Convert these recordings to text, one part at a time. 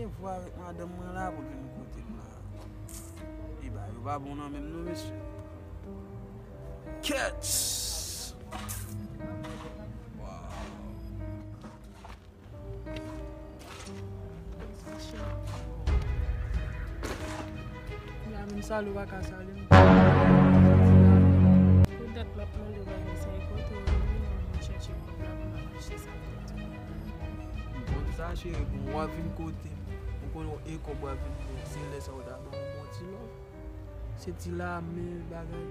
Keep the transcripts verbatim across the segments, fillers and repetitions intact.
Randevou avèk madanm mwen la pou l vin kote m la. E bagay yo pa bon nan menm non, mesye. Kèt! Waw. Sa chè. La menm salye w pa ka salye m. Poutèt m ap mande w bagay sa, e kote w ye menm, mwen chèche kòb la pou m al achte sa m te di w. Bon, sa cheri, bon, w ap vin kote m. Ou konnen e kòb w ap vin, se lè sa w ta ban m yon bon ti love. Se ti lame bagay.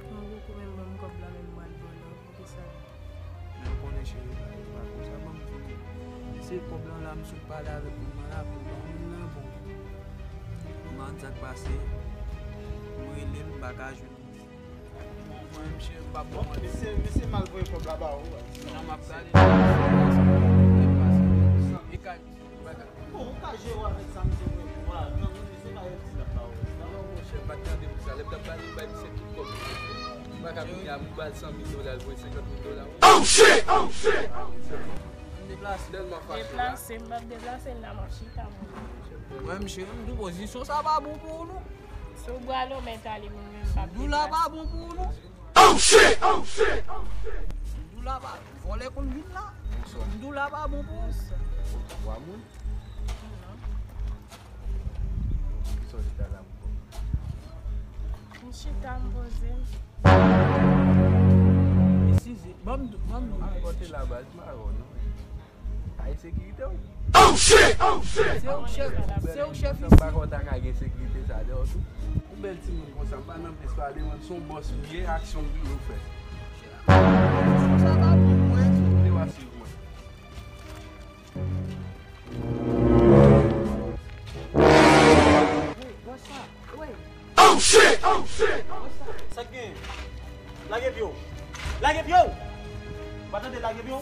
Mwen poko menm ban m kòb la, menm m al ban love, poukisa? Men w konnen cheri, bagay pa konsa, ban m di w. Se kòb lan la, m sot pale avèk moun lan la, pou ban moun lan, bon. M pa konn sa k pase. M rele l, m pa ka jwenn li. Bon, mwen, misye, m pa bon, mwen. Misye, misye mal voye kòb la ba ou, wè. Non, m ap gade. E kay, bagay. Bon, ou ka jere avèk sa misye voye pou ou la. Nan moun misye pa rete la pa ou. Non, non, monchè, m pa t tande pou sa. Lè m t ap pale, m bay misye tout kòb. M pa ka vini a, m ba l san mil dola, l voye senkant mil dola. Oh, shit! Oh, shit! M deplase. Tèlman fache la. Deplase, m p ap deplase, m nan m ap chita, mwen. Mwen, misye, m di pozisyon sa pa bon pou ou, non. Si w bwale, w mèt ale, mwen menm m p ap deplase. Doula pa bon pou ou, non. Oh, shit! Oh, shit! Oh, shit! Doula pa, vòlè konn vin la. Doula pa bon pou ou. Twa moun. Kisa w chita la pou? M chita, m poze m. Eskize, ban m, ban m. Al kote la baz, m pa wè w non. Ay sekirite w. Oh shit! Oh shit! Se ou k chèf, se ou k chèf isi. M pa konn ta ka gen sekirite sa deyò tou. Ou bèl timoun konsa, m pa nan plis pale, mwen se yon bòs m ye, aksyon m toujou fè. Sa va pou mwen. Ou te va swiv mwen. Oh shit! Oh shit! Sa k gen? Lage pye w! Lage pye w! Ou pa tande, lage pye w!